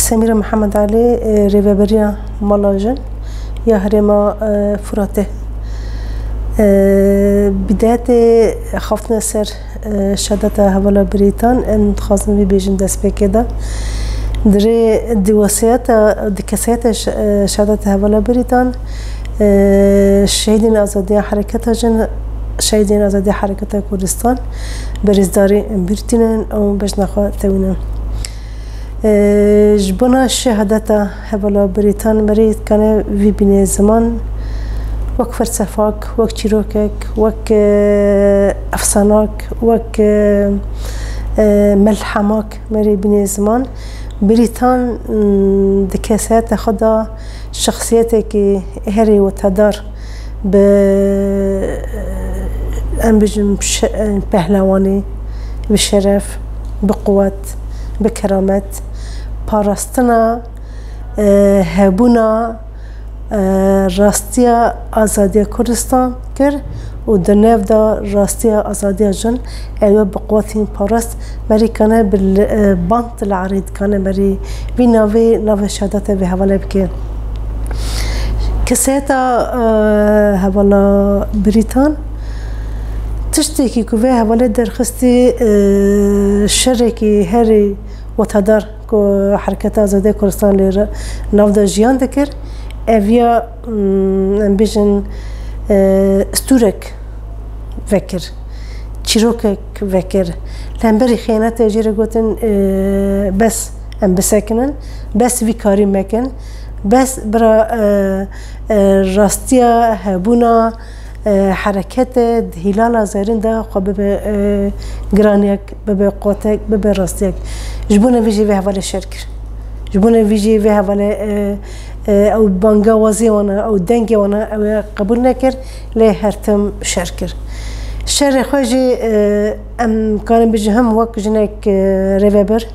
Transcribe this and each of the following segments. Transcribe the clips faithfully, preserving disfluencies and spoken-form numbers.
Semîra Mihemed Elî, e, rêveberiya Mala Jin ya herêma, e, Furatê. E, bidayetê xaftine ser, e, şehadeta hevala Birîtan, em dixwazin vî bêjin destpêkê de. Di rê, di wesiyeta, di kesayeta ş-, e, şehadeta hevala Birîtan, e, şehîdên azadiya hereketa jin, şehîdên azadiya hereketa Kurdistan, berêzdarî em bîr tînin û bejna xwe tewînin. E, ji bona şehadeta hevala Birîtan merî dikane vî bînê ziman wek felsefak, wek çîrokek, wek, e, efsanak, wek, e, e, melhemak merî bînê ziman. Birîtan, m, di kesayeta xwe de şexsiyetekî herî wetedar bi, em bijin, şe-, pehlewanî, bi şeref, bi quwet, bi keramet, parastina, e, hebûna, e, rastiya azadiya Kurdistan kir û di nav de rastiya azadiya jin ew ê bi quwetîn parast. Merî kane bi li, e, band li erê dikane merî vî navê, navê şehadeta vê hevalê bike. Kesayeta, e, hevala Birîtan tiştekî ku vê hevalê derxistî, e, şerekî herî wetedar ku Hereketa Azadiya Kurdistan lê re nav de jiyan dikir, ev ya, mm, em bêjin, e, stûrek vekir, çîrokek vekir. Li hemberî xiyanetê jê re gotin, e, bes em bisekinin, bes vî karî mekin, bes bira, e, e, rastiya hebûna, e, hereketê di hîlala zêrîn de xwe bibe, e, giraniyek, bibe quwetek, bibe rastiyek. Ji bona vê jî vê hevalê şer kir. Ji bona vê jî vê hevalê, e, e, ew banga waziyê wan e, ew dengê wan e, ew ê qebûl nekir, lê her tim şer kir. Şerê xwe jî, e, em karin bijî hem wek jinek, e, rêvebir,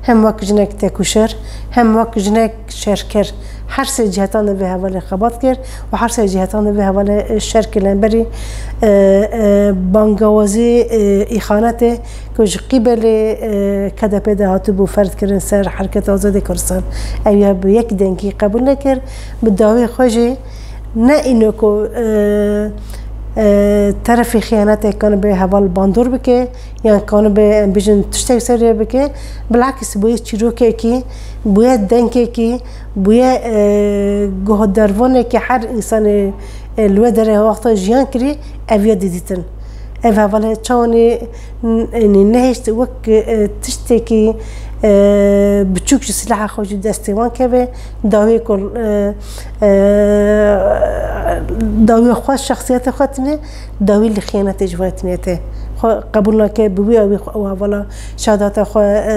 hem wek jinek tekûşer, hem wek jinek şerker. Her sê cihetan de vê hevalê xebat kir û her sê cihetan de vê hevalê, e, şer kir. Li hemberî, e, e, bangawazî, e, îxanetê ku ji qîbelê, e, K D P de hatibû ferz kirin ser Hereketa Azadê Kurdistan. Ew ya bi yek dengî qebûl nekir. Bi dawî xwe jî ne îno ku, e, e, terefê xiyanetê kanibe heval bandor bike, yan kanibe, em bijin, tiştek serê bike, bilakis bûye çîrokekî, bûye dengekî, bûye, e, guhdarvanekî her însanê, e, li wê derê wexta jiyan kirî, ev ya didîtin. Ev hevalê çawanî n-, nehişt wek, e, tiştekî, e, biçûk ji silaha xwe ji destê wan keve, dawê ku, e, e, dawê xwe şexsiyetê xwe tine, dawî li xiyanetê ji vayê tinê tê. Xwe qebûl nake, bi wî awî xwe, ew hevala şehadata xwe, e,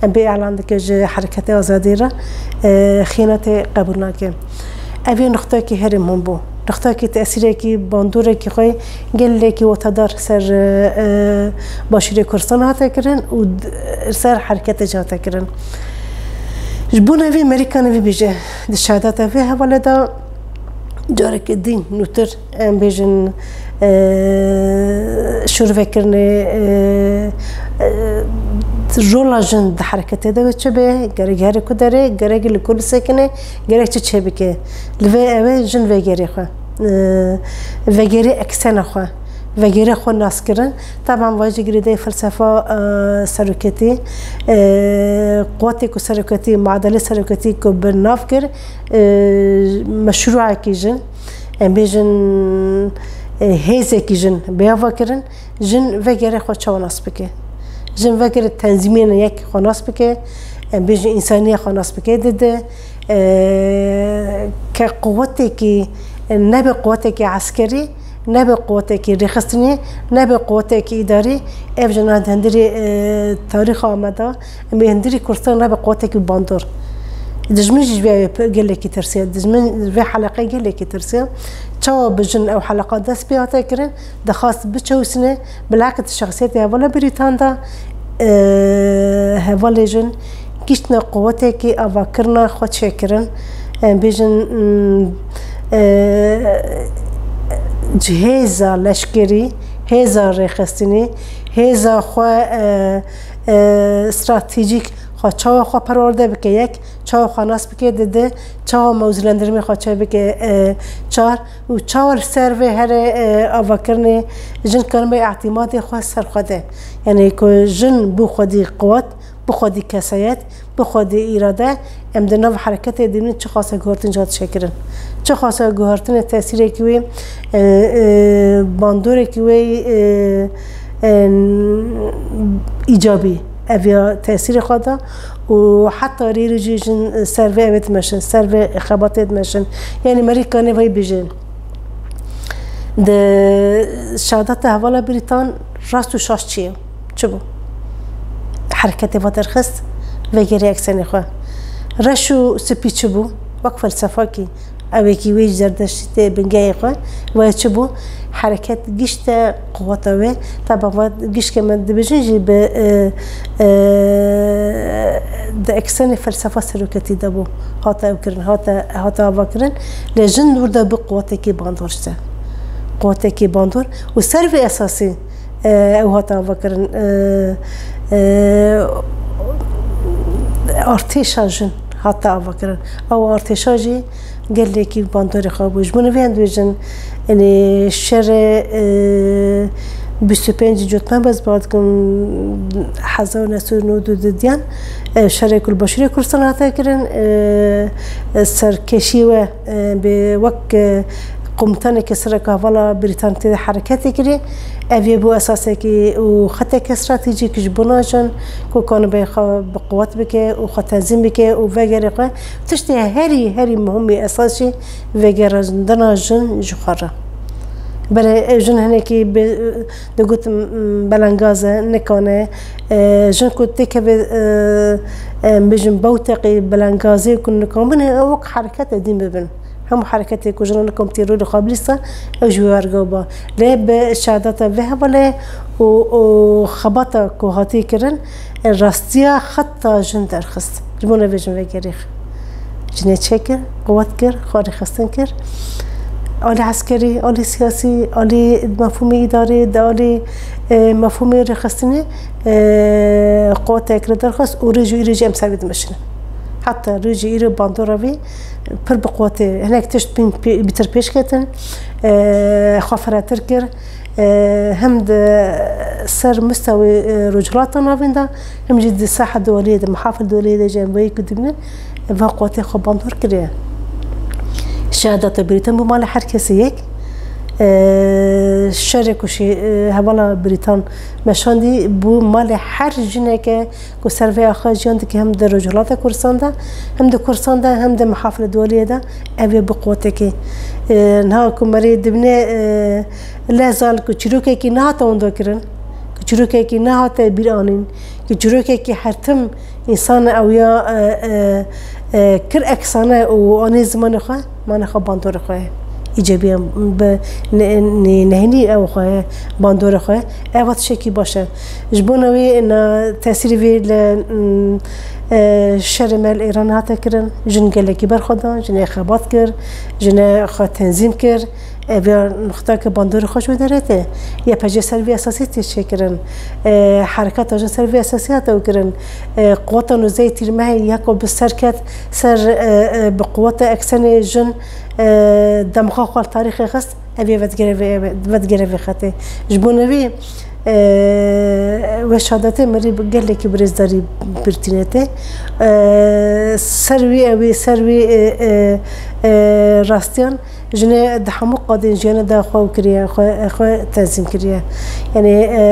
em bê îlan dike ji Hereketê Azadî re, e, xiyanetê qebûl nake. Ev yê nuqtekî herî muhim bû. Nuqtekî tesîrekî, bandorekî xwe gelekî wetedar ser, e, e, Başûrê Kurdistan hate kirin û d-, ser hereketê jî hate kirin. Ji bona vê merî kane vê bêje, di şehadeta vê hevalê de careke din nûtir, em bêjin, e, şûrvekirinê, e, e, rola jin di hereketê de wê çi be, gerek here ku derê, gerek li ku bisekine, gerek çi çêbike. Li vê ew ê jin vegerê xwe, e, vegerê eksena xwe, vegerê xwe nas kirin. Teban vajî girêdayî felsefa, e, seroketî, e, quwetê ku seroketî, muadilê seroketî ku bi nav kir, e, meşrûekî jin, em bêjin, e, hêzekî jin bi ava kirin, jin vegerê xwe çawa nas bike? Jin vegerê tenzîmên yek xwe nas bike, em bêjin însaniyê xwe nas bike dide, e, ke quwetekî, nebe quwetekî eskerî, nebe quwetekî rêxistinî, nebe quwetekî îdarî, ev jina di hundirê, e, tarîxa me de, em ê hundirî Kurdistan nebe quwetekî bandor. Dijmin jî ji vê gelekî tirsiye, dijmin vê heleqê gelekî tirsiye. Çawa bi jin ew heleqa dest pê hate kirin, dixwast biçewsine, bilakit şexsiyetê hevala Brîtan de, e, hevalê jin giştine quwetekî avakirina xwe çêkirin. Em bêjin, mm, e, hêza leşkerî, hêza rêxistinî, hêza xwe, e, e, stratejîk xwe çawa xwe perwerde bike yek, Çawa xwe nas bike, di di, çawa mewzûlendirimê xwe çê bike, e, çar û çawa li ser vê herê, e, avakirinê jin karibe îtîmadê xwe ser xwe de. Yanî ku jin bû xwedî quwet, bû xwedî kesayet, bû xwedî îrade, em di nav hereketê dibînin çi xasa guhertin jî hat çêkirin. Çi xasa guhertinê tesîrekî wê, e, e, bandorekî wê, e, e, îcabî ev ya tesîrê xwe da û heta rîrî jî jin ser vê evê dimeşin, ser vê xebatê dimeşin. Yanî merî kanê vay bijî. Di şehadata hevala Brîtan rast û şaş çi ye? Çi bû? Hereketê ve derxist, vegerê eksenê xwe. Reş û spî çi bû? Wek felsefakî, ewekî wê ji Zerdeştî tê bingehê xwe, ve çi bû? Hereket gişte quweta wê. Teba ve gişke me dibêjin jî bi, e, e, di eksenê felsefa seroketî de bû. Hate ew kirin, hate, hate ava kirin. Lê jin wir de bi quwetekî bandor işte. Quwetekî bandor. Û ser vê esasî, e, ew hate ava kirin. E, e, artêşa jin hate ava kirin. Ew artêşa jî gelekî bandorê xwe bû. Ji bo nivê em dibêjin, yanî şerê, e, bîst û pêncî Cotmemez, ez bawer dikim hezar û neh sed û nod û du diyan, e, şerê ku li Başûrê Kurdistan hate kirin, e, e, serkêşî we, e, bi wek, e, komutanekî sereke hevala Brîtan tê de hereketê kirî. Ev yê bû esasekî û xeteke stratejîk ji bona jin ku kanibe xwe bi quwet bike û xwe tenzîm bike û vegerê xwe. Tiştê herî, herî muhimî esas jî vegerandina jin ji xwe re. Belê, e, jin hinekî bi, digot, m, belengaz e, nikane. E, jin ku têkeve, e, e, em bêjin bewteqî belengazê ku nikan bin, e, wek hereketê din bibin. Hemû hereketê ku jina nikan têrorê xwe bilîsta, ew ji wê werga ba. Lê bi şehadata vê hevalê û, û xebata ku hatî kirin, e, rastiya xeta jin derxist. Ji bo nivê jin vegerî. Jinê çêkir, quwet kir, xwe rêxistin kir. Alî eskerî, alî siyasî, alî mefhûmê îdarê, di alî, e, mefhûmê rêxistinê, e, quwetek li derxist û rêj û îrê jî em ser vê dimeşin. Heta rêj û îrê bandora vî pir bi quwetê, hinek tişt bîn pê-, bîtir pêş ketin, e, xwe firehtir kir. E, hem di ser mistewê, e, Rojhilata Navîn de, hem jî di saha dewleyê de, mihafil dewleyê de jî em wê ku dibînin, e, va quwetê xwe bandor kiriye. Şehadata Brîtan bû malê her kesê yek. E, şerê ku şî, e, hevala Brîtan meşandî bû malê her jineke ku ser vê axa jiyan dike hem di Rojhilata Kurdistan de, hem di Kurdistan de, hem di mihafile dewleyê de ev ê bi quwetekê. E, niha ku merê dibine, e, lehzal ku çîrokekî nehate winda kirin, ku çîrokekî nehate bîr anîn, ku çîrokekî her tim însan ew ya, e, e, e, kir eksane û anî zimanê xwe, mane xwe bandorê xwe ye. Îcebiya bi ne-, ne-, nehênî ew xwe ye, bandorê xwe ye. Ev tiştekî baş e. Ji bona wê na tesîrê vê li, mm, e, şerê me li Îran hate kirin. Jin gelekî berxwe dan, jinê xebat kir, jinê xwe tenzîm kir. Ev ya nuqteke bandorê xwe ji wê derete. Y P G ser vî esasî tê çêkirin. E, hereketa jin ser vî esasî hate ew kirin. E, quweta nûzdehê Tîrmehê ya ku bi ser ket ser, e, e, bi quweta eksenê jin, e, demxa xwe li tarîxê xist. Ev ê vedgere vê, vedgere vê xetê. Ji bo nevî, e, we şadetê merî bi gelekî birêzdarî birtîne tê. E, ser wî, ew ê ser wî, e, e, e, rastiyan jinê di hemû qadên jiyana de xwe ew kiriye, xwe, xwe tenzîm kiriye. Yanî, e,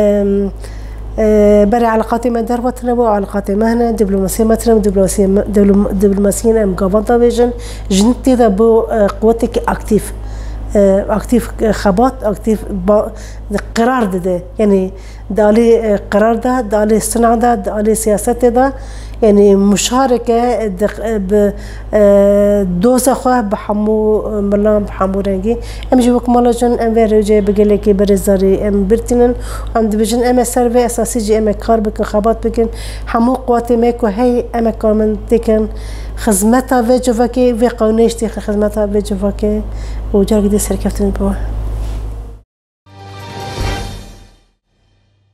e, berê eleqatê me derve tune bû, eleqatê me hene, dîplomasiyê me tune bû, dîplomasiyê me, dîplom-, dîplomasiyên em gavan davêjin. Jin tê de bû, e, quwetekî aktîf. E, aktîf, e, xebat, aktîf ba-, qirar dide. Yanî di alî, e, qirar de, di alî sina de, di alî siyasetê de, yanî muşareke, e, di, e, bi, e, doza xwe bi hemû, e, milan, bi hemû rengî. Em jî wek mala jin, em vê rewceyê bi gelekî birêzdarî em birtînin. Em dibêjin, em ê ser vê esasî jî em ê kar bikin, xebat bikin. Hemû quwetê me ku hey, em ê karmendê kin. Xizmeta vê civakê, vê qewneyê jî têxin xizmeta vê civakê û carekî din serkeftin bo we.